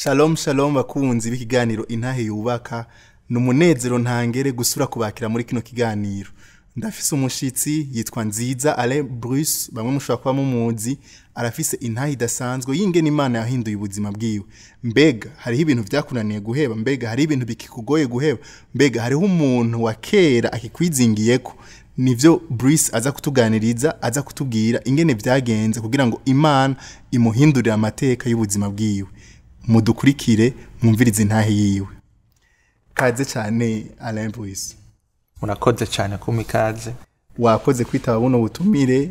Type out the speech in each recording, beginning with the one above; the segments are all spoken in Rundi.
Shalom shalom bakunzi b'ikiganiro Intahe Yubaka. Ni umunezero ntangere gusura kubakira muri kino kiganiro. Ndafise umushitsi yitwa Nziza Alain Bruce, bamwe mushobora kuba mumuzi. Arafise intahe idasanzwe y'ingene Imana yahinduye ubuzima bwiwe. Mbega hariho ibintu vyakunaniye guheba? Mbega hariho ibintu bikikugoye guheba? Mbega hariho umuntu wa kera akikwizingiyeko? Nivyo Bruce aza kutuganiriza, aza kutubwira ingene vyagenze kugira ngo Imana imuhindurire amateka y'ubuzima bwiwe. Mudukurikire mwumvirize intahe yiwe. Kaze cyane, Alain Bruce. Murakoze cyane kumpa ikaze. Wakoze kwitaba buno butumire.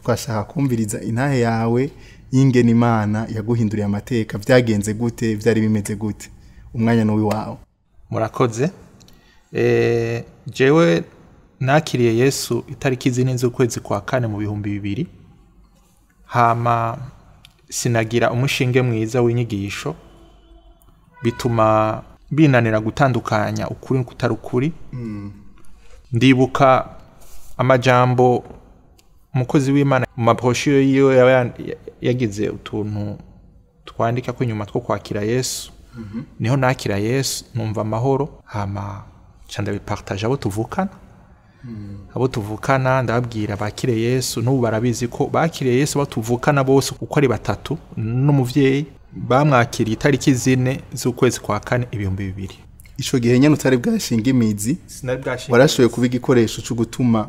Twashaka kumviriza intahe yawe y'ingene Imana yaguhinduriye amateka. Vyagenze gute? Vyari bimeze gute? Umwanya n'uwi wawe. Murakoze. Jewe nakiriye Yesu itariki 4 z'ukwezi kwa kane mu 2000. Hama sinagira umushinge mwiza w'inyigisho, bituma binanira gutandukanya ukuri n'ukutari ukuri. Ndibuka amajambo umukozi w'Imana mu mabrochure yiwe yaba yagize utuntu twandika ko inyuma two kwakira Yesu. Niho nakira Yesu, numva amahoro. Hama nca ndabipartage abo tuvukana. Abo tuvukana ndababwira bakire Yesu. N'ubu barabizi ko bakiriye Yesu. Batuvukana bose uko ari batatu n'umuvyeyi bamwakiriye itariki 4 z'ukwezi kwa kane 2000. Ico gihe nyene utari bwashinga imizi, Sinari bwashinga warashoboye imizi. kuba igikoresho co gutuma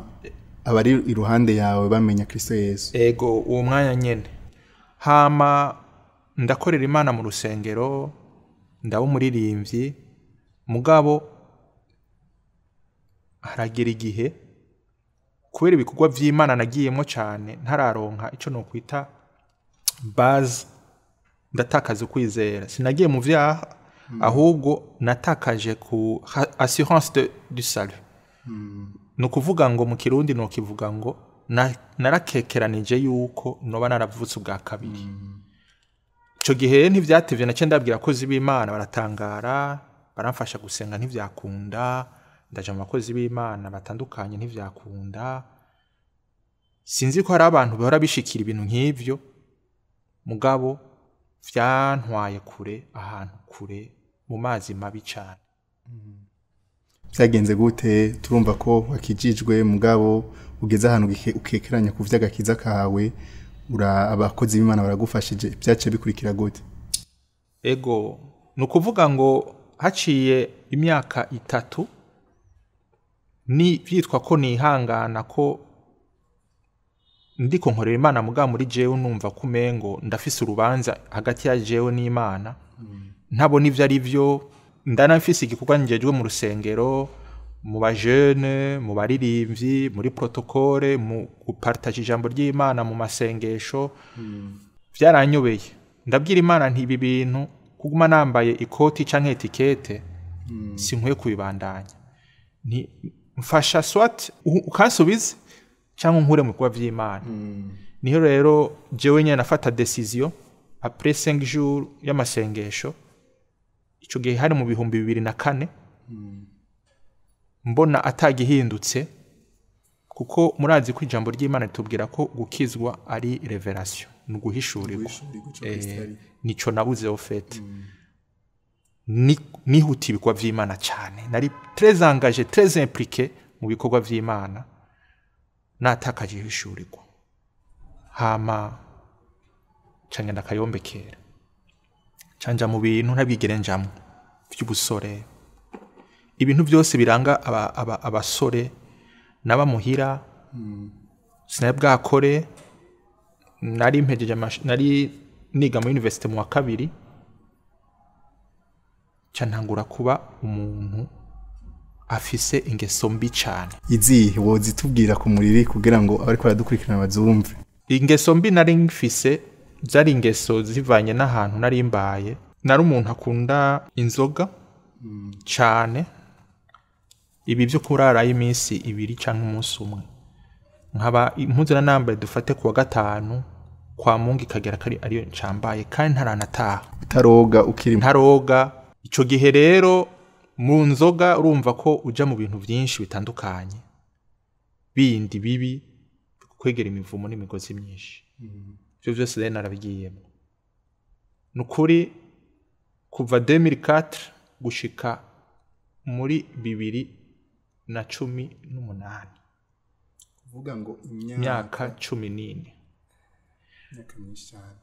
abari iruhande yawe bamenya Kristo Yesu. Ego, uwo mwanya nyene. Hama ndakorera Imana mu rusengero, ndaba umuririmbyi, mugabo haragira igihe kubera ibikorwa vy'Imana nagiyemwo cane ntararonka ico nokwita base, ndatakaza ukwizera. Sinagiye mu vyaha, ahubwo natakaje ku assurance du salut. Ni ukuvuga ngo mu Kirundi nokivuga ngo narakekeranije yuko noba naravutse ubwa kabiri. Ico gihe ntivyatevye, naciye ndabwira abakozi b'Imana, baratangara, baramfasha gusenga ntivyakunda, ndaja mu bakozi b'Imana batandukanye ntivyakunda. Sinzi ko hari abantu bahora bishikira ibintu nk'ivyo, mugabo vyantwaye kure, ahantu kure, mu mazi mabi cane. Vyagenze gute? Turumva ko wakijijwe, mugabo ugeze ahantu ukekeranya ku vy'agakiza kawe, abakozi b'Imana baragufashije, vyaciye bikurikira gute? Ego, ni ukuvuga ngo haciye imyaka 3 ni vyitwa ko nihangana ko ndiko nkorera Imana, mugabo muri jewe numva ko umengo ndafise urubanza hagati ya jewe n'Imana. Ntabona ivyo ari vyo. Ndanafise igikorwa njejwe mu rusengero, mu bajene, mu baririmbyi, muri protocole, mu gupartage ijambo ry'Imana, mu masengesho. Vyaranyobeye. Ndabwira Imana nti ibi bintu kuguma nambaye ikoti canke etikete, sinkwiye kubibandanya. Nti mfasha, soit ukansubize cyangwa unkure mu bikorwa vy'Imana. Niho rero jewe nyene nafata décision après 5 jours y'amasengesho. Ico gihe hari mu 2004. Mbona atagihindutse, kuko murazi ko ijambo ry'Imana ritubwira ko gukizwa ari révélation, ni uguhishurirwa. Guhishurirwa ico Kristo ari. Nico nabuze au fait. Nihutiye ibikorwa vy'Imana cane, nari très engagé, très impliqué mu bikorwa vy'Imana, natakaje ihishurirwa. Hama ca ngenda kayombekera, canja mu bintu ntabwigere njamwo vy'ubusore, ibintu byose biranga abasore n'abamuhira. Sinari bwakore, nari mpejeje nari niga muri université mu wa kabiri, ca ntangura kuba umuntu afise ingeso mbi cane. Izihe? Wozitubwira ku muriri kugira ngo abariko baradukurikirana bazumve. Ingeso mbi nari mfise zari ingeso zivanye n'ahantu nari mbaye. Nari umuntu akunda inzoga cane, ibi vyo kurarayo iminsi 2 canke umunsi umwe. Nkaba impuzu nambaye dufate kuwa gatanu, kwa Mungu ikagera kari ariyo ncambaye kandi ntaranataha. Utaroga ukiri Ntaroga. Ico gihe rero mu nzoga urumva ko uja mu bintu vyinshi bitandukanye bindi bibi, kwegera imivumo n'imigozi myinshi. Ivyo vyose rero narabigiyemo. Nukuri Kuva 2004 gushika muri 2018. Kuvuga ngo imyaka 14. Imyaka myinshi cyane.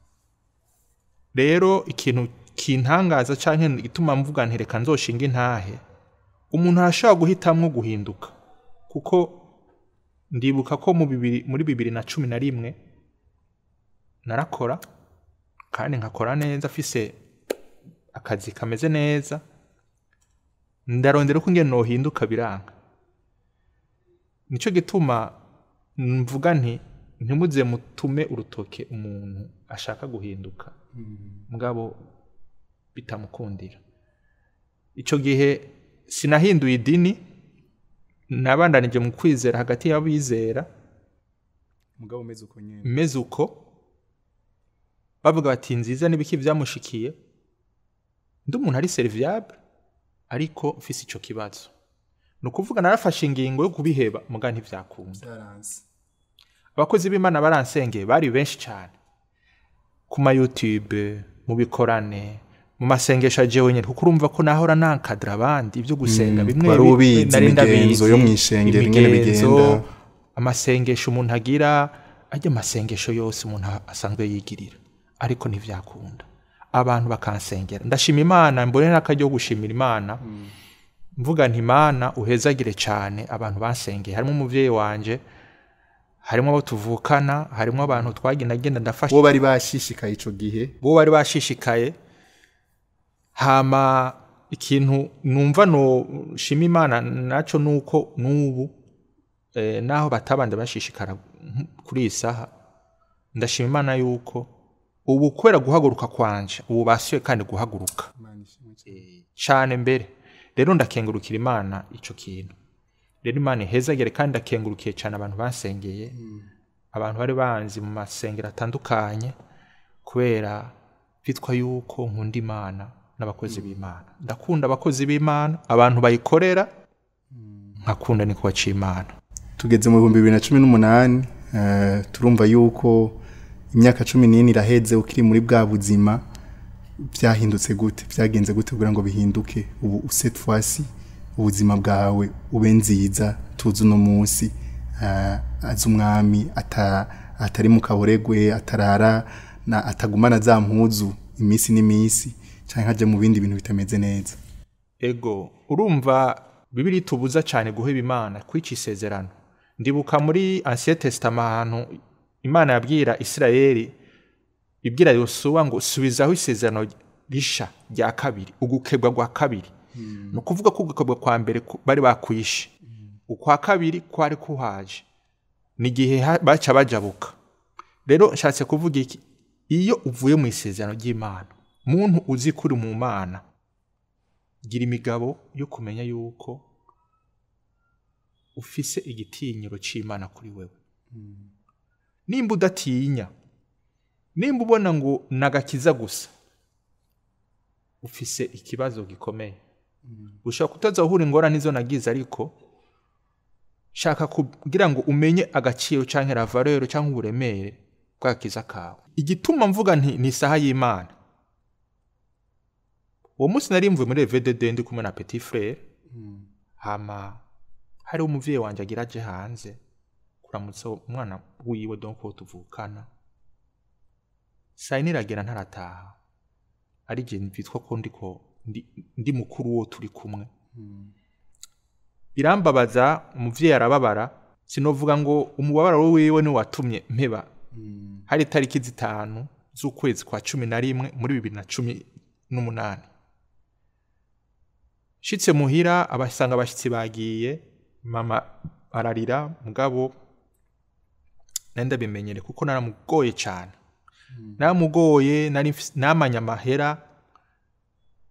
Rero ikintu kintangaza canke gituma mvuga nti reka nzoshinga intahe, umuntu arashobora guhitamwo guhinduka, kuko ndibuka ko muri 2011 narakora kandi nkakora neza, afise akazi kameze neza, ndarondera uko ingene nohinduka biranga. Nico gituma mvuga nti ntimuze mutume urutoke umuntu ashaka guhinduka mugabo bitamukundira. Ico gihe sinahinduye idini, nabandanije mu kwizera hagati y'abizera, mugabo meze uko nyene, meze uko. Bavuga bati Nziza nibiki vyamushikiye, ndi umuntu ari serviable ariko mfise ico kibazo. Nukuvuga narafashe ingingo yo kubiheba, muga ntivyakunda. Abakozi b'Imana baransengeye bari benshi cyane, ku ma YouTube, mu bikorane, mu masengesho ajewe nyene, kuko urumva ko nahora nankadra abandi ibyo gusenga bimwe wari ubizi imigenzo yo mwishengero ingene bigenda, amasengesho umuntu agira, ajya amasengesho yose umuntu asanzwe yigirira, ariko ntivyakunda. Abantu bakansengera. Ndashima Imana, mbone n'akaryo gushimira Imana. Mvuga nti Imana uhezagire cyane abantu bansengeye. Harimo umuvyeyi wanje, harimo abo tuvukana, harimo abantu twagenda genda ndafasha. Bo bari bashishikaye ico gihe, bo bari bashishikaye. Hama ikintu numva no shima Imana naco nuko nubu naho batabande bashishikara kuri isaha, ndashima Imana yuko ubu kwera guhaguruka kwanje ubu basuye kandi guhaguruka cyane mbere. Rero ndakengurukira Imana ico kintu. Rero Imana ihezagere kandi ndakengurukiye cyane abantu basengeye, abantu bari banzi mu masengero atandukanye, kubera bitwa yuko nkunda Imana n'abakozi b'Imana. Ndakunda abakozi b'Imana, abantu bayikorera, nkakunda ni kubaca Imana. Tugeze mu 2018, turumva yuko imyaka 14 iraheze ukiri muri bwa buzima. Byahindutse gute? Byagenze gute kugira ngo bihinduke ubu cette fois-ci ubuzima bwawe ube nziza tuzi no munsi azi umwami atari mu kaboregwe, atarara na atagumana za mpuzu imisi n'imisi, canke aje mu bindi bintu bitameze neza? Ego, urumva Bibiliya itubuza cyane guheba Imana, kwica isezerano. Ndibuka muri Ancien Testament ahantu Imana yabwira Isirayeli, ibwira Yosuwa ngo subizaho isezerano risha rya kabiri, ugukebwa kwa kabiri. No kuvuga ko ugukebwa kwa mbere bari bakwishe, ukwa kabiri kwari kuhaje, ni gihe baca bajabuka. Rero nshatse kuvuga iki, iyo uvuye mu isezerano ry'Imana, muntu uzi kuri mu Mana, gira imigabo yo kumenya yuko ufise igitinyiro c'Imana kuri wewe. Nimba udatinya, nimba ubona ngo nagakiza gusa, ufise ikibazo gikomeye. Ushobora kutazohura ingorane izo nagize, ariko shaka kugira ngo umenye agaciro canke la valeur canke uburemere bw'agakiza kawe. Igituma mvuga nti ni isaha y'Imana. Uwo munsi nari mvuye muri VDD ndi kumwe na petit frère, hama hari umuvyeyi wanje agira aje hanze kuramutsa umwana wiwe, donc tuvukana. Saa yine iragera ntarataha, ari je bitwa ko ndiko ndi mukuru wo turi kumwe. Birambabaza, umuvyeyi arababara, sinovuga ngo umubabaro wiwe ni watumye mpeba. Hari tariki 5 z'ukwezi kwa 11 muri 2018. Shitse muhira abasanga abashitsi bagiye, mama ararira, mugabo nenda bimenyere kuko naramugoye cyane. Naramugoye, namanye amahera,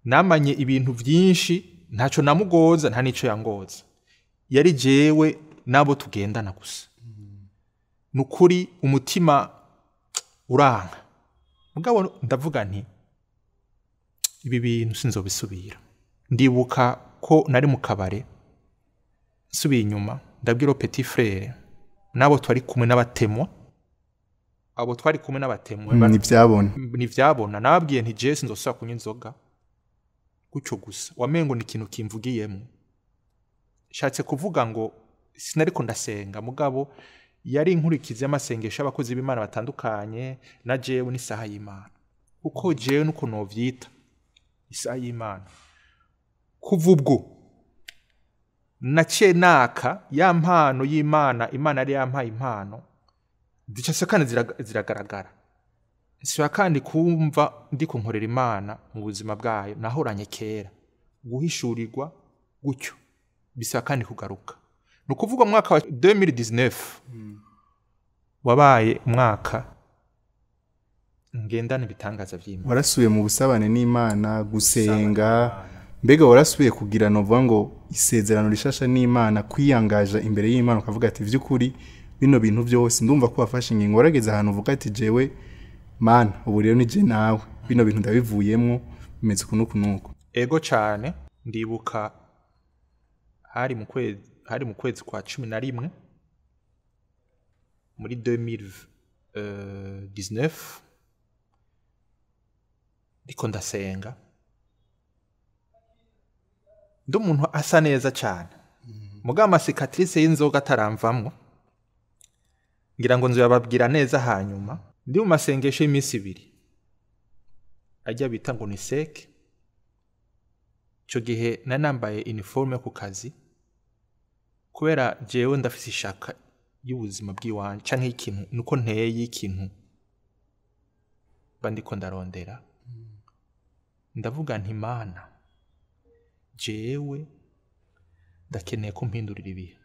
namanye ibintu byinshi, ntaco namugoza, nta nico yangoza. Yari jewe nabo tugendana gusa. Nukuri umutima uranka. Mugabo ndavuga nti ibi bintu sinzobisubira. Ndibuka ko nari mu kabare, nsubiye inyuma ndabwira petit frère nabo twari kumwe n'abatemwa, abo twari kumwe n'abatemwa nivyabona nababwiye nti je sinzosubira kunywa inzoga, Gutyo gusa wamengo ni ikintu kimvugiyemo. Shatse kuvuga ngo sinariko ndasenga, mugabo yari inkurikizi y'amasengesho y'abakozi b'Imana batandukanye na jewe n'isaha y'Imana. Uko jewe nuko novyita isaha y'Imana. Kuva ubwo naciye naka ya mpano y'Imana, Imana yari yampaye impano zica kandi ziragaragara. Nsubira kandi kumva ndiko nkorera Imana mu buzima bwayo nahoranye kera, guhishurirwa gutyo bisaba kandi kugaruka. Ni ukuvuga mu mwaka wa 2019 wabaye umwaka ngendana ibitangaza vy'Imana. Warasubiye mu busabane n'Imana, gusenga, mbega warasubiye kugira novuga ngo isezerano rishasha n'Imana, kwiyangaja imbere y'Imana ukavuga ati vy'ukuri bino bintu byose ndumva ko wafashe ingingo. Warageze ahantu uvuga ati jewe Mana ubu rero nije nawe, bino bintu ndabivuyemwo, bimeze uku n'uku n'uku. Ego cane, ndibuka hari mu kwezi kwa 11 muri 2019 ndiko ndasenga, ndi umuntu asa neza cane, mugabo amasicatrice y'inzoga ataramvamwo, ngira ngo nzoyababwira neza hanyuma. Ndi mu masengesho y'iminsi ibiri ajya bita ngo ni seke. Ico gihe nari nambaye uniforme yo ku kazi, kubera jewe ndafise ishaka y'ubuzima bw'iwanje canke ikintu nuko nteye ikintu mba ndiko ndarondera. Ndavuga nti Mana, jewe ndakeneye ko mpindurira ibihe,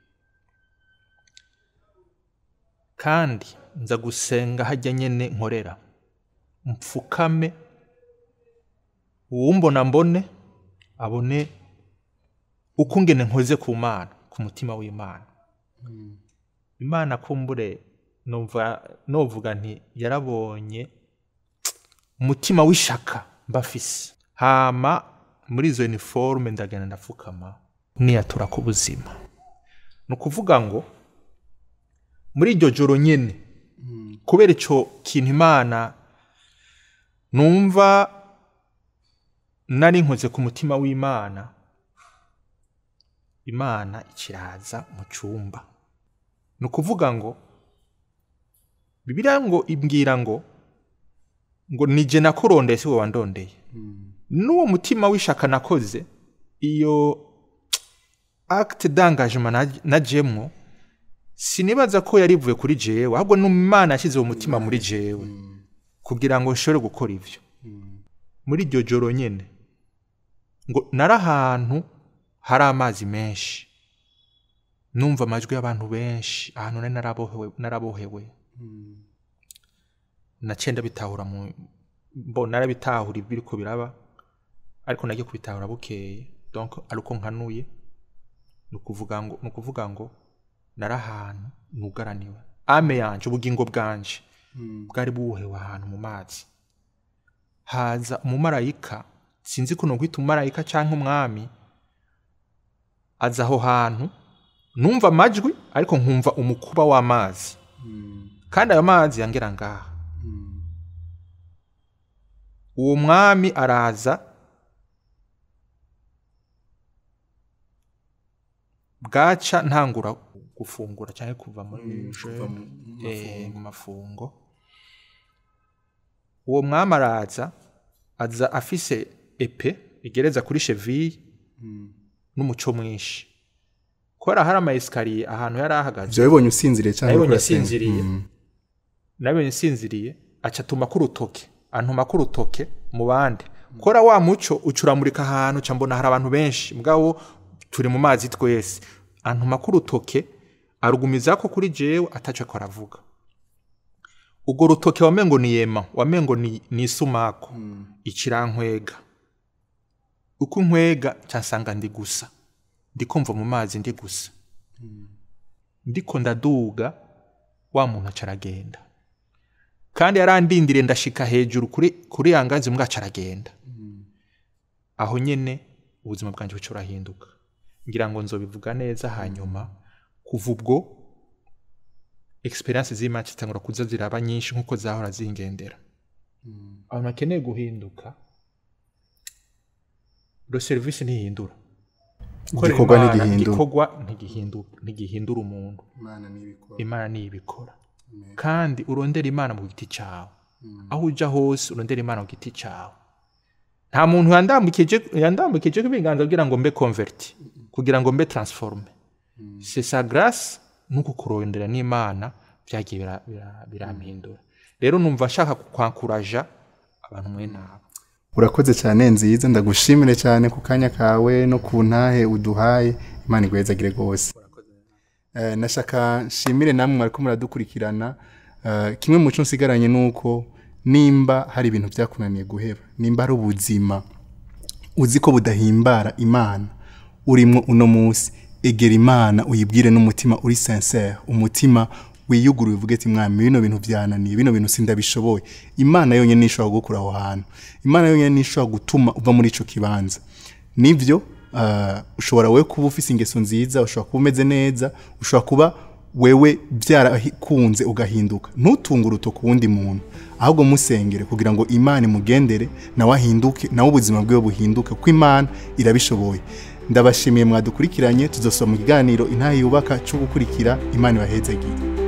kandi nza gusenga hajya nyene nkorera, mfukame, uwumbona mbone abone ukungene nkoze ku Mana, ku mutima w'Imana. Imana kumbure novuga nti yarabonye umutima w'ishaka mbafise. Hama muri izo uniforme ndagenda ndafukama niyatura ku buzima. Ni ukuvuga ngo muri iryo joro nyene, kubera ico kintu Imana numva nari nkoze ku mutima w'Imana, Imana ikiraza mu cumba. Ni ukuvuga ngo Bibiliya ngo imbwira ngo nije nakurondeye si wowe wandondeye. N'uwo mutima w'ishaka nakoze, iyo acte d'engagement najemwo, sinibaza ko yarivuye kuri jewe, ahubwo n'Imana yashyize uwo mutima muri jewe kugira ngo nshobore gukora ivyo. Muri iryo joro nyene ngo nari ahantu hari amazi menshi, numva amajwi y'abantu benshi, ahantu nari narabohewe. Naciye ndabitahura narabitahura ibiriko biraba, ariko nagiye kubitahura bukeye. Donc aruko nkanuye, ni ukuvuga ngo nari ahantu nugaraniwe, ame yanje, ubugingo bwanje bwari buhewe ahantu mu mazi. Haza umumarayika, sinzi ko nokwita umumarayika canke umwami, aza aho hantu, numva amajwi ariko nkumva umukuba w'amazi, kandi ayo mazi yangera ngaha. Uwo mwami araza, bwaca ntangura gufungura cyangwa kuva muri mu mafungo. Uwo mwami araza, aza afise epe igereza kuri cheville n'umuco mwinshi, kubera hari ama escalier ahantu yari ahagaze. Ivyo wabonye usinziriye cyangwa nabonye asinziriye? Nabonye nsinziriye, aca atuma ku rutoke, antuma ku rutoke mu bandi. Kora wa muco ucuramurika ahantu, ca mbona hari abantu benshi, mugabo turi mu mazi twese. Antuma ku rutoke arugumizako kuri jewe ataco ko aravuga. Ugo rutoke wamengo ni yema, wamengo ni isumako, ikirankwega. Uko nkwega cansanga ndi gusa, ndikumva mu mazi ndi gusa. Ndiko ndaduga, wa muntu acaragenda. Kandi yarandindire ndashika hejuru kuri yangazi mbwa acaragenda. Aho nyene ubuzima bwanje buca burahinduka. Ngira ngo nzobivuga neza hanyuma. Kuva ubwo experience z'Imana zitangura kuza ziraba nyinshi nkuko zahora zingendera. Abantu bakeneye guhinduka Le service ntihindura. Igikorwa Imana, ntigihindura. Igikorwa ntigihindura umuntu. Imana niyibikora. Kandi urondera Imana mu giti cyawe, aho uja hose urondera Imana mu giti cyawe. Nta muntu yandambukije ibiganza kugira ngo mbe converti, kugira ngo mbe transformé. C'est sa grâce, nuko kurondera n'Imana byagiye birampindura. Rero numva nshaka kwankuraja abantu mwe nabo. Urakoze cyane Nziza, ndagushimire cyane ku kanya kawe no ku ntahe uduhaye. Imana iguhezagire rwose. Nashaka nshimire namwe mwariko muradukurikirana. Kimwe mu cyo nsigaranye nuko nimba hari ibintu byakunaniye guheba, nimba hari ubuzima uzi ko budahimbara Imana urimwo uno munsi, egera Imana uyibwire n'umutima uri sincère, umutima wiyuguruye, uvuge ati: "Mwami, bino bintu byananiye, bino bintu sindabishoboye." Imana yonyine nishobora kugukura aho hantu, Imana yonyine nishobora gutuma uva muri ico kibanza. Nivyo, ushobora wewe kuba ufise ingeso nziza, ushobora kuba umeze neza, ushobora kuba wewe byarakunze ugahinduka. Ntutunge uruto ku wundi muntu, ahubwo musengere kugira ngo Imana imugendere, nawe ahinduke, nawe ubuzima bwiwe buhinduke, kuko Imana irabishoboye. Ndabashimiye mwadukurikiranye. Tuzosoma mu kiganiro Intahe Yubaka cyo gukurikira. Imana ibahezagire.